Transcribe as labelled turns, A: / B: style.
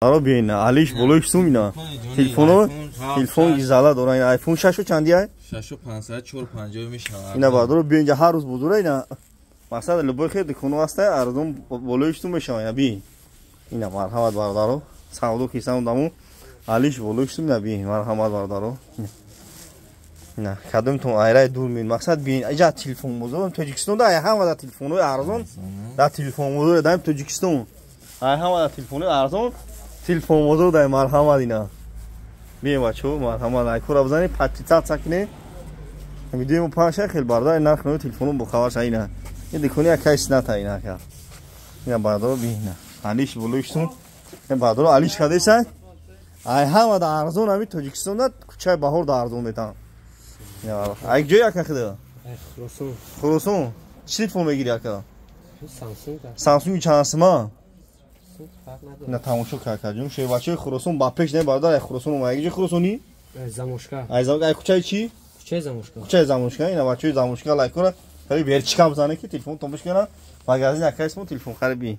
A: Аро биёин, алиш болои сум ина. Телефоно, телефон гизала дора ина iPhone 6 чанди ай?
B: 6 500 4 50 мешавад.
A: Ина бардоро биёин, ҷа ҳар рӯз бозора ина. Мақсад любой хел дуконо ҳаста, арзон болои сум мешавад ина би. Ина марҳамат бародаро. Савдо кисам даму алиш болои сум ина би. Марҳамат бародаро. Ина кадомтон айрай дур мин мақсад биин иҷа телефон бозор Тоҷикистон да ай ҳама да телефонҳои арзон да телефон бозор даим Тоҷикистон ай ҳама да телефонҳои арзон телефон бозор дай марҳамат ина бием бачаҳо марҳамат лайкора бизанед подписаться кунед видеои мо панша хел бародар нарх нави телефоно бохабар ша ина ин дикони якай сината ина ка ина бародаро би ина алиш болоиштун ин бародаро алиш кадесай ай ҳама да арзон ами Тоҷикистон да кӯчаи Баҳор да арзон метавон. Ай ҷои ака хида?
C: Хуросон.
A: Хуросон. Чӣ телефон мегири ака?
C: Samsung.
A: Samsung чанд сима?
C: Фарқ надорад.
A: На тамошо каркаҷон. Шевачаи Хуросон ба пеш не бародар, ай Хуросон омад. Ай ҷои Хуросонӣ?
C: Замошка.
A: Ай Замошка, ай кӯчаи чӣ?
C: Кӯчаи Замошка.
A: Кӯчаи Замошка. Ина бачаи Замошка лайкора. Хеле берчика бизане ки телефон тон бишкана. Магазин ака исмо телефон хариби.